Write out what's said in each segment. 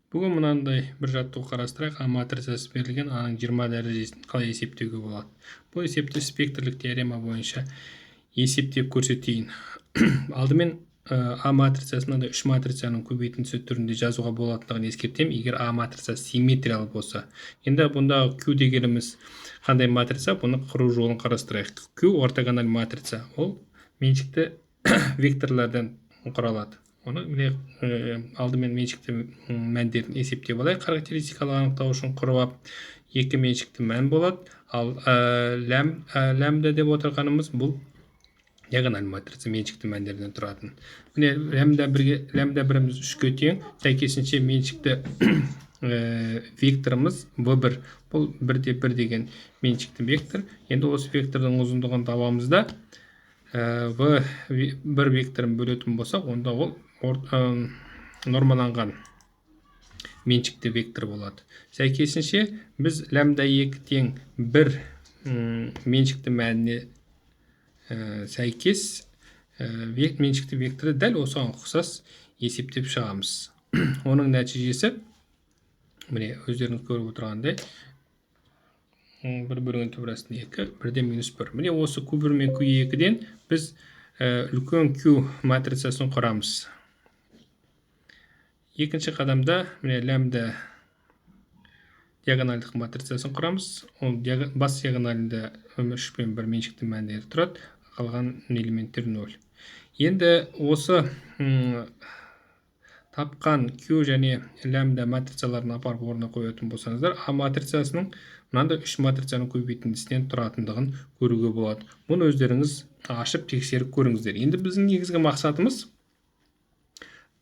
Бүгін мынандай бір жаттығу қарастырайық. А матрицасы берілген, аның 20 дәрежесін қалай есептеуге болады? Бұл есепті спектрлік теорема бойынша есептеп көрсетейін. Алдымен а матрицасын мынандай үш матрицаның көбейтіндісі түрінде жазуға болатындығын ескертемін, егер а матрицасы симметриялы болса. Енді бұндағы Q дегеніміз қандай матрица? Бұны құру жолын қарастырайық. Q ортогональ матрица, ол меншікті векторлардан құралады. Оны міне, алдымен меншікті мәндерін есептеп алайық. Характеристикалық анықтау үшін құрып алып, екі меншікті мән болады. Ал лямбда деп отырғанымыз бұл диагональ матрица, меншікті мәндерден тұратын. Міне, лямбда бірге, лямбда біріміз үшке тең. Сәйкесінше, меншікті векторымыз в бір, бұл бірде бір деген меншікті вектор. Енді осы вектордың ұзындығын табамыз да, в бір векторын бөлетін болсақ, онда ол нормаланған меншікті вектор болады. Сәйкесінше, біз лямбда екі тең бір меншікті мәніне сәйкес меншікті векторды дәл осыған ұқсас есептеп шығамыз. Оның нәтижесі, міне, өздеріңіз көріп отырғандай, бір бөлінген түбір астында екі, бірден минус бір. Міне, осы q бір мен q екіден біз үлкен q матрицасын құрамыз. Екінші қадамда, міне, лямбда диагональдық матрицасын құрамыз. Ол бас диагоналінде үш пен бір меншікті мәндері тұрады, қалған элементтер нөл. Енді осы тапқан q және лямбда матрицаларын апарып орнына қоятын болсаңыздар, а матрицасының мынандай үш матрицаның көбейтіндісінен тұратындығын көруге болады. Бұны өздеріңіз ашып, тексеріп көріңіздер. Енді біздің негізгі мақсатымыз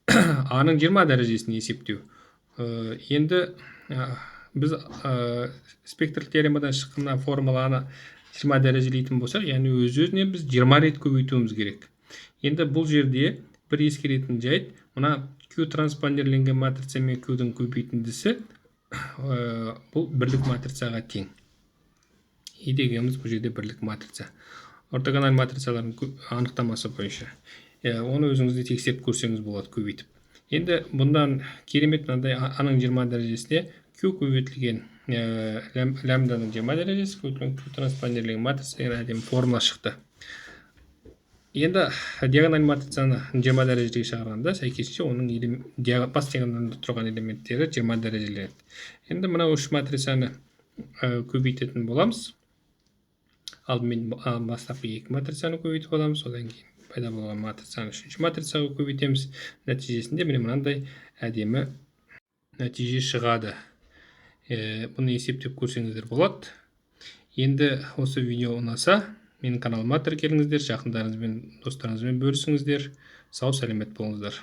аның 20 дәрежесін есептеу. Енді біз спектрлік теоремадан шыққан мына формуланы 20 дәрежелейтін болсақ, яғни өз өзіне біз 20 рет көбейтуіміз керек. Енді бұл жерде бір ескеретін жайт: мына q транспонирленген матрица мен q-дің көбейтіндісі бұл бірлік матрицаға тең. И дегеніміз бұл жерде бірлік матрица ортогональ матрицалардың анықтамасы бойынша. Оны өзіңіз де тексеріп көрсеңіз болады көбейтіп. Енді бұндан керемет мынандай аның 20 дәрежесіне q көбейтілген лямбданың 20 дәрежесі көбейтілген q транспонирленген матрица деген әдемі формула шықты. Енді диагональ матрицаны 20 дәрежеге шығарғанда, сәйкесінше, оның бас диагоналінде тұрған элементтері 20 дәрежеленеді. Енді мына үш матрицаны көбейтетін боламыз. Алдымен бастапқы екі матрицаны көбейтіп аламыз, одан кейін пайда болған матрицаны үшінші матрицаға көбейтеміз. Нәтижесінде, міне, мынандай әдемі нәтиже шығады. Бұны есептеп көрсеңіздер болады. Енді осы видео ұнаса, менің каналыма тіркеліңіздер, жақындарыңызбен, достарыңызбен бөлісіңіздер. Сау сәлемет болыңыздар.